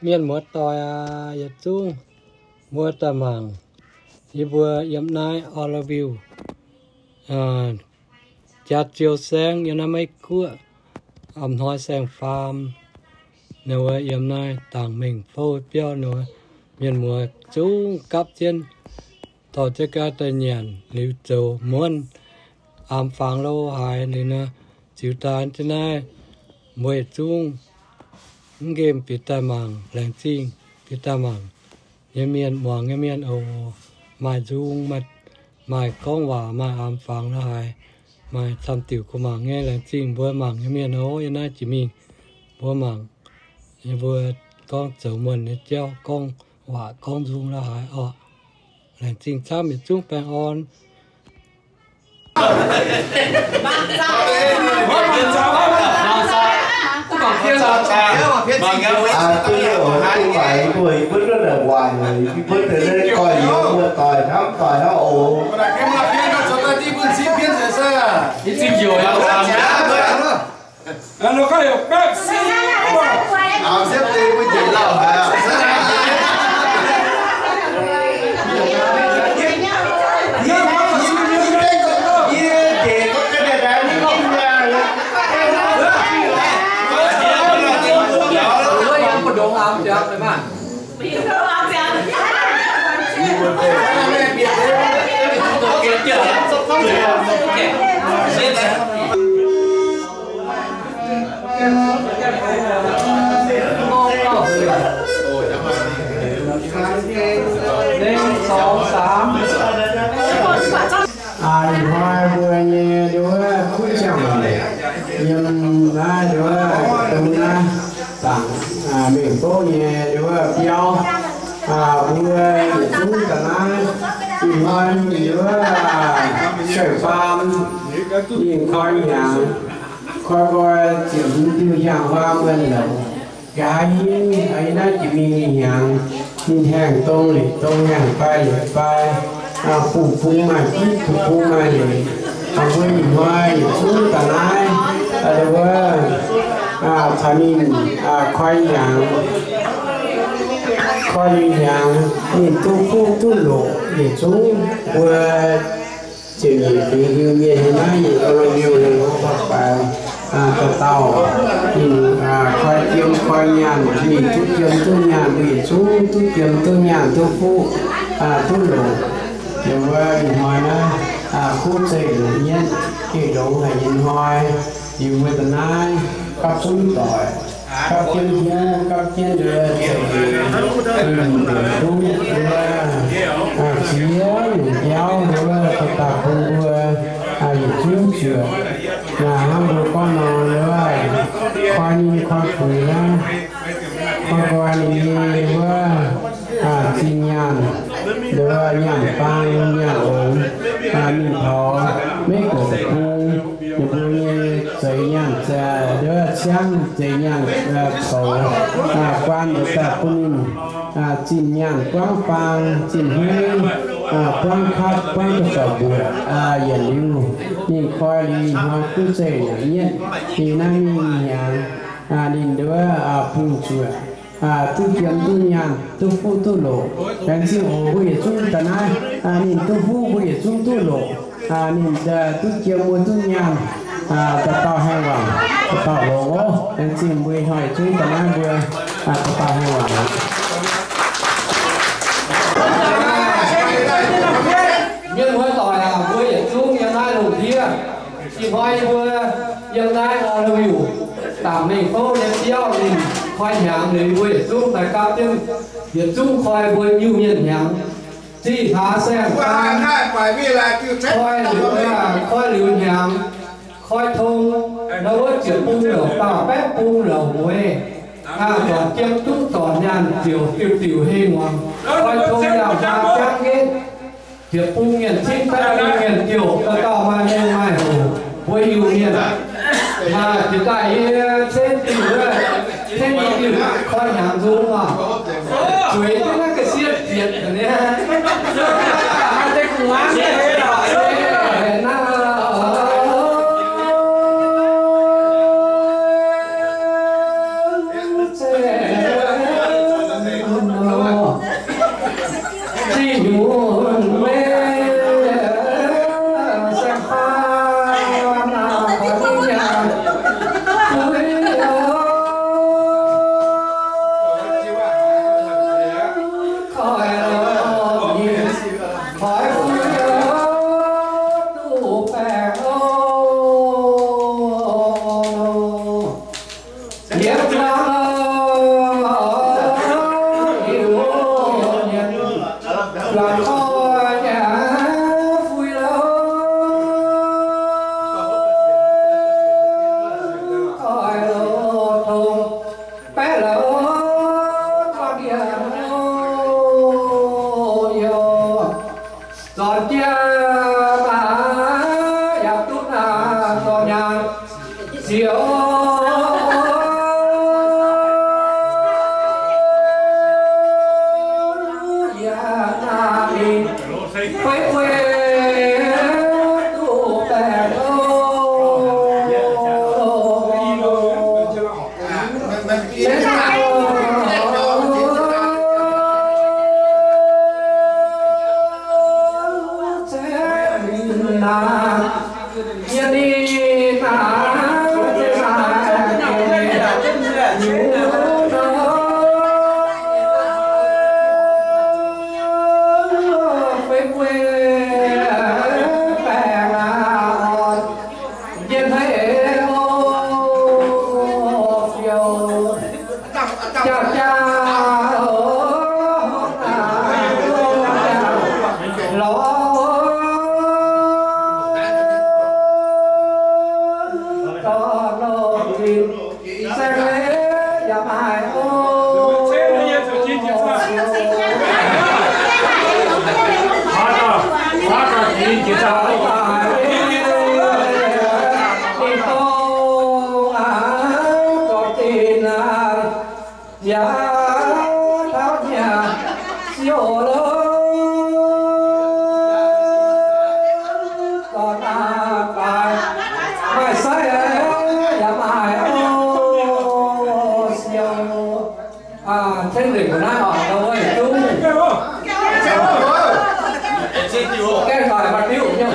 Mienh muoz-doic aac, yietc zungv mbuo daaih mangc yie mbuo yiem naaiv Orleviuh, Jaax-Ziou Saengv, yiem naaiv Meiv Guoqv, a'hnoi saeng-faam, ninh mbuo yiem naaiv Dangc Mengh Fouv biauv, ninh mbuo mienh muoz zungv gapv jienv dorh jienv gaav daaih nyanc liuz zoux muonv aamx fangx lo haaix liuz nor, ziux daaih jienv naaiv, mbuo yietc zungv mv nqemh bieqc daaih mangc, laengz zingh bieqc daaih mangc nyei mienh, muangx nyei mienh oc. Maaih nzung, maaih gorngv waac, maaih aamx fangx lo haaix, maaih camv diuc kuh mangc nyei. Laengz zingh mbuo mangc nyei mienh oc. Yiem naaiv jiex mingh mbuo mangc, yie mbuo gorngv zoux muonc nyei jauv, gorngv waac gorngv nzung lo haaix oc. Laengz zingh camv, yietc zungv baengh orn. Ih hnoi mbuo nyei nduov kuv ziangh maengc yiem naaiv nduov dongh naaiv Dangc Mengh Fouv nyei nduov biauv, mbuo yietc zungv daaih naaiv. Ih hnoi ninh nduov saeng-faam, ninh koi hnyangx, koi nqoi ziepc hmz diuh hiaang huaam wuonh longc. Nqa'haav hingv naaiv jiex mingh ninh hnyangx, ninh haengh dong liuz dong, haengh fai liuz fai, bungx bung maaih ginv, bungx bung maaih leiz. Mbuo ih hnoi yietc zungv daaih naaiv, wuov, caux ninh koi hnyangx, koi liuz hnyangx, ninh duqv fuqv duqv loqc yietc zungv mbuo ziepc nyeic fingx Iu-Mienh nyei naaiv yietc orn liouh liouh baaix dauh dauh, ninh koi jiem koi nyaanh, ninh duqv jiem duqv nyaanh, mbuo yietc zungv duqv jiem duqv nyaanh, duqv fuqv duqv loqc. Liuz wuov ih hnoi naaiv kuv zeiv longx nyetv, gengh longx haic nyei hnoi. Liuz mbuo da'naaiv gapv zunv doic, gapv jienv hnyouv, gapv jienv nduov zeiv, mbuo duqv wuov ziex nyungc jauv nduov daaih bun mbuo yietc zungv zuoqc. Naaiv hnangv mbuo gorngv nor, nduov koi ninh koi fuix naaiv, koi nqoi ninh nyei wuov zinh nyaanh, nduov nyaanh faang nyaanh longx, mingh taux Meiv Guoqv deic-bung, ninh mbuo nyei zeix nyaanh, nduov ciangv zeix nyaanh coux, guaan nduov daaih bun ninh zinh nyaanh buangv faang, zinh hmeiv buangv kapv, buangv ga'fauc mbuoqc. Yietc liuz ninh koi liuz ih hnoi kuv zeiv longx nyetv, ninh naaiv mingh hnyangx, ninh nduov bungx zuoqc, duqv jiem duqv nyaanh, duqv fuqv duqv loqc. Laengz zingh oc, mbuo yietc zungv daaih naaiv, ninh duqv fuqv mbuo yietc zungv duqv loqc, ninh duqv jiem mbuo duqv nyaanh, dauh dauh haengh wangc, dauh dauh longx oc. Laengz zingh mbuo ih hnoi yietc zungv daaih naaiv mbuo, dauh dauh haengh wangc. Mienh muoz-doic aac, mbuo yietc zungv yiem naaiv lungh ndiev. Ih hnoi mbuo yiem naaiv Orleviuh, Dangc Mengh Fouv nyei biauv ninh koi hnyangx liuz, mbuo yietc zungv daaih gapv jienv, yietc zungv koi mbuo Iu-Mienh hnyangx. Zinh hlaax saeng-faam, koi liuz, koi liuz hnyangx, koi tong, nor wuov ziepc bung longc dauh, baeqv bung longc mueiz, zorc jiem duqv zorc nyaanh ziouc diuh diuh hei muangx, koi tong yaac maa jangv nqetv, ziepc bung mienh cingv, baeqv bung mienh jouh, dauh dauh maaih mengh maaih hoc, mbuo Iu-Mienh. Jiex daaih yie cen diuh, cen diuh koi hnyangx nzung oc. Zueiz jienv naaiv ga'sie zietc nyei. Aa, tengx ndeic mbuo naaiv oc, ndau wuov yietc zungv. Gaengh daaih maaih diuh nyei.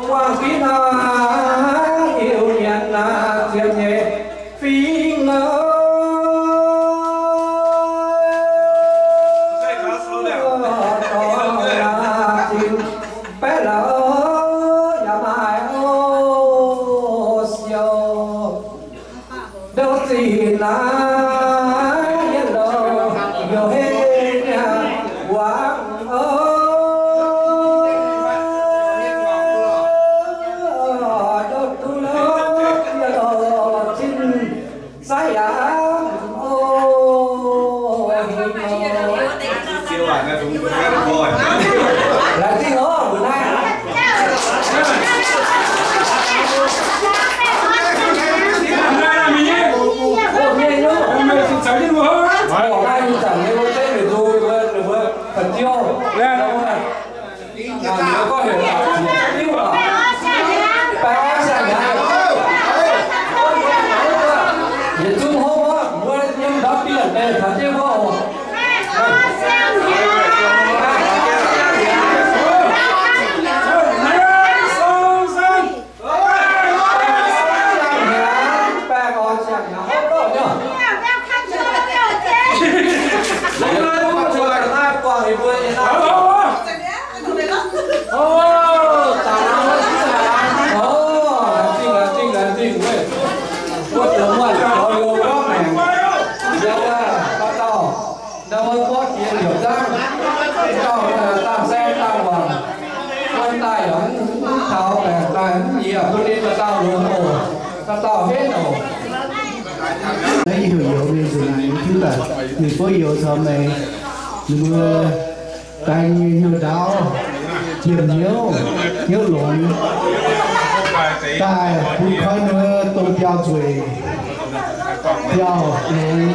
Guangc fingx naaiv, liuz nyanc naaiv ziepc nyeic fingx naaiv, dorh naaiv zinh baeqv lauh yaac maaih oc siou. Ndouh zinh naaiv, yie ndouh youh hei nyei wangc oc. Ndouh duqv lorqc, yie ndouh zinh zaiv yaac oc. Laengz zingh oc, mbuo naaiv. Yietc zungv hopv, mbuo yiem ndau bienh deix taux jienv wuov oc. Ndau wuov gorngv jiex liouc zangv, dauh dangh saeng dangh wangc, wuonh daaih yaac mv taux, baengc daaih mv nyiec, bun ninh dauh dauh longx oc, dauh dauh henv oc. Naaiv yie heuc youz mingh nzunc naaic, yie hiuv daaih ninh mbuo youz caux meih, ninh mbuo daaih nyei hnyouv ndaauv, yiem hnyouv, hnyouv longx, daaih bun koi ninh mbuo dongh biauv nzueic, biauv longx.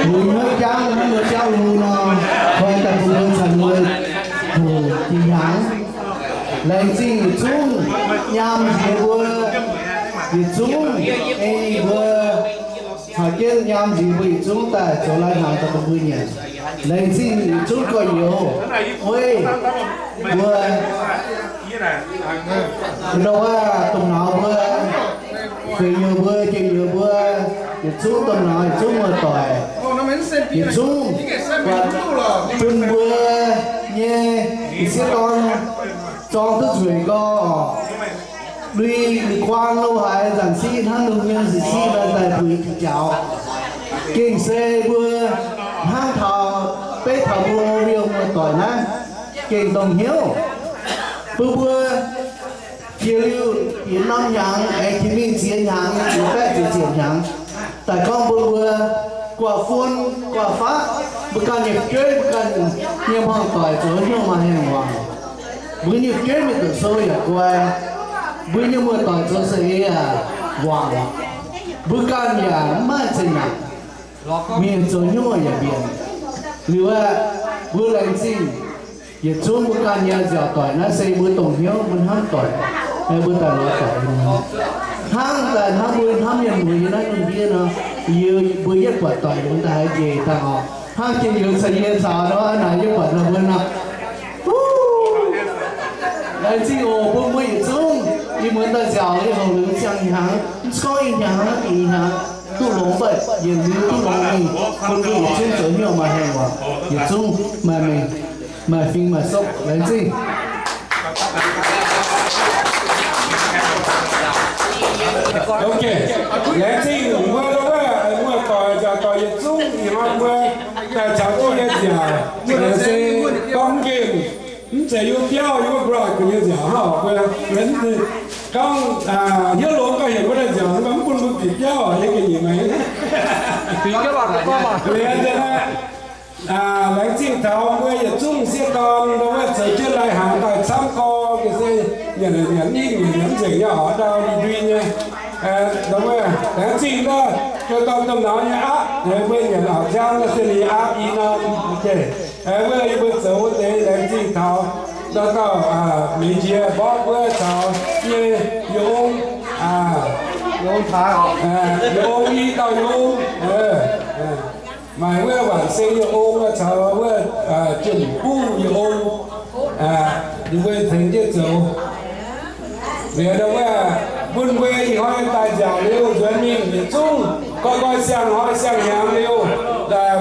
Mbuo hnyouv jangv, mbuo jauv hlo nor, koi daaih bun mbuo caux mbuo hoqc jiex hnyangx. Laengz zingh yietc zungv nyaam nziex mbuo, yietc zungv ei mbuo caux jienv nyaam nziex mbuo yietc zungv daaih zoux lai-hnaangx daaih bun mbuo nyanc. Laengz zingh yietc zungv gorx-youz, weiv mbuo, ndau wuov dongh nauz mbuo, feix youz mbuo, jiem youz mbuo, yietc zungv dongh nauz, yietc zungv muoz-doic, yietc zungv buatc bun mbuo nyei m'sieqv dorn zorng duqv nzueic nqorngv. Lui la'guaang lo haaix nzanc siqv hnangv nungh nyei siqv siqv daaih daaih buix jaux. Gengh se mbuo hnangv taux beiv taux mbuo liouh muoz-doic naaiv, gengh dongh hnyouv bun mbuo jiex liuz jiex norm hnyangx, aengx jiex mingh ziex hnyangx, jiex baeqv ziex ziepc hnyangx, daaih gorngv bun mbuo guaav fun guaav faqv, mbuo ganh nyei fu'jueiv, mbuo ganh nyei hmuangv-doic zoux hnyouv maaih hengx muangx. Mbuo nyei fu'jueiv mingh doqc sou yaac guai. Mbuo nyei muoz-doic zoux saeng-eix yaac wangc, mbuo ganh yaac mv maaih zeqc naanc, mienh zoux hnyouv yaac mbienc. Liuz aeqv, mbuo laengz zingh yietc zungv mbuo ganh nyei nziaauc doic naaiv se mbuo dongh hnyouv mbuo hnamv doic, mbuo daaih lorz doic nyei. Hnangv daaih hnamv mbuo hnamv mienh muoz yiem naaiv lungh ndiev nor, yie mbuo yietv buatc doic yungz daaih haiz njiec daaih oc. Hnangv jiex youz caux yie caux nor, naaic yie buatc nor mbuo nor. Laengz zingh oc, bun mbuo yietc zungv ih muonz daaih nziaauc liuz hoc liuz ziangh hnyangx, mv gorngv ih hnyangx, ih hnyangx duqv longx, mv baac yietc liuz duqv longx mingh, bun mbuo yietc zungv zoux hnyouv maaih hengx waac, yietc zungv maaih mengh, maaih fing maaih sopv. Laengz zingh. Ok, laengz zingh mbuo wuov muoz-doic, nziaauc doic yietc zungv ih hnoi mbuo daaih caux jienv nyei nziaauc, se gorngv nqemh, mv zeiz yiem biauv yiem wuov block nyei nziaauc hnangv oc. Mbuo gorngv hnyouv longx gauh heuc mbuo daaih nziaauc, mv bun mbuo bieqc biauv yiem ga'nyiec maengx. Laengz zingh taux mbuo yietc zungv sieqv dorn, ndau wuov zoux jienv lai-hnaangx daaih camv gorx, se nyanc nyanc nyanc nyanc nzengc nyei oc, ndau ndui nyei. Ndau wuov laengz zingh ndau, jiu dorn domh nauz nyei aapv, mbuo nyanc auv-ziangv se ninh nyei aapv i norm. Wuov yie mbuo zoux wuov deix laengz zingh taux ndau dauh meix njiec mborqv wuov caux nyei yie ong, yie ong i dauh yie ong, maaih wuov Waanc Seng yie ong caux wuov Jiem Buv yie ong, ninh mbuo tengx jienv zoux. Liuz ndau wuov bun mbuo ih hnoi daaih nziaauc liuz nzuonx mingh yietc zungv goi-goi siang-hnoi siang-hnyangx liuz,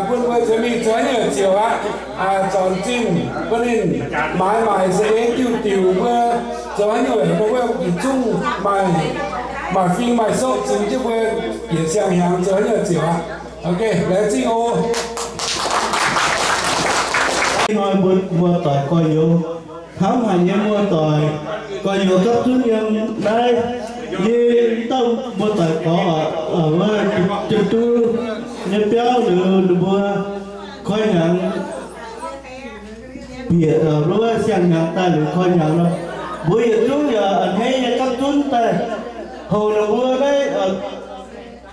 bun mbuo nzuonx mingh zoux haaix nyungc ziouc aqv, zornc zinh bun ninh maaiz maaic saeng-eix diuh diuc mbuo zoux haaix nyungc, mbuo yietc zungv maaih, maaih fing maaih sopv zinh jienv mbuo bieqc siang-hnyangx zoux haaix nyungc ziouc aqv. Ok, laengz zingh oc. Ih hnoi mbuo muoz-doic gorx-youz, hnamv haic nyei muoz-doic gorx-youz gapv zunv yiem naaiv. Yie dauh muoz-doic gorx, wuov Jiem Duv nyei biauv liuz ninh mbuo koi hnyangx bieqc wuov siang-hnyangx daaih liuz koi hnyangx nor, mbuo yietc zungv yaac a'hneiv nyei gapv zunv daaih houx ninh mbuo naaiv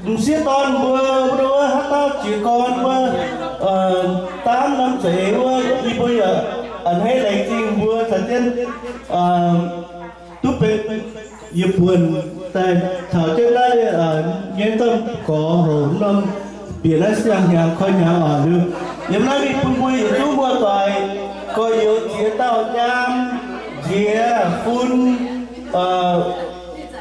m'sieqv dorn mbuo wuov haaix dauh jiez gorn wuov, daamv norm za'eix wuov, yie mbuo yaac a'hneiv laengz zingh mbuo caux jienv duqv benx yietc buonc daaih taux jienv naaiv nyei domh gorx houx norm bieqc naaiv siang-hnyangx koi hnyangx oc. Liuz yiem naaiv mingh bun mbuo yietc zungv muoz-doic gorx-youz ziex dauh nyaam, nziex fun,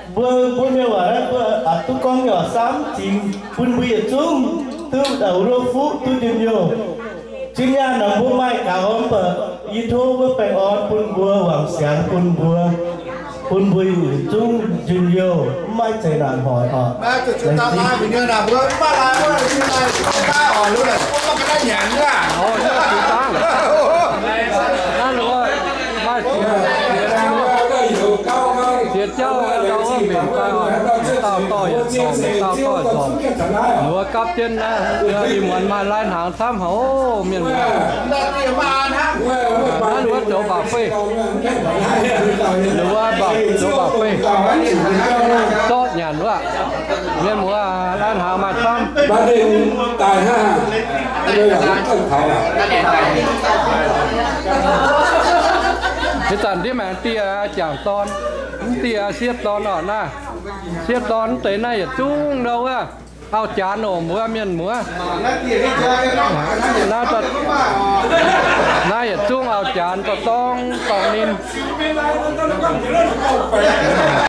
mbuo, mbuo mienh waac naaiv mbuo aqc duqv gorngv nyei waac samv cingx bun mbuo yietc zungv duqv wuov fuqv duqv njien-youh. Zinh nyaanh naaic mbuo maaih gaux mv baac yie tov wuov baengh orn bun mbuo, wangc siangx bun mbuo, bun mbuo yietc zungv njien-youh, mv maaih zeqc naanc hoic oc. Ziex jauv ndau wuov mbenc daaih oc, dauh dorh yietc zorngc, dauh dorh yietc zorngc. Wuov gapv jienv naaiv, ih muonz maaih lai-hnaangx camv haic oc, mienh muoz. Naaiv wuov zoux mba'fei, wuov zoux mba'fei, zorqv nyanc wuov, mienh muoz, lai-hnaangx maaih camv. Ih zanc ndiev maengx dieh jangc dorn, mv dieh sieqv dorn oc naaiv. Sieqv dorn mv deix naaiv yietc zungv ndau wuov auv-janx oc, mbuo mienh muoz. Naaiv yietc zungv auv-janx dorh dorng dorh ninh.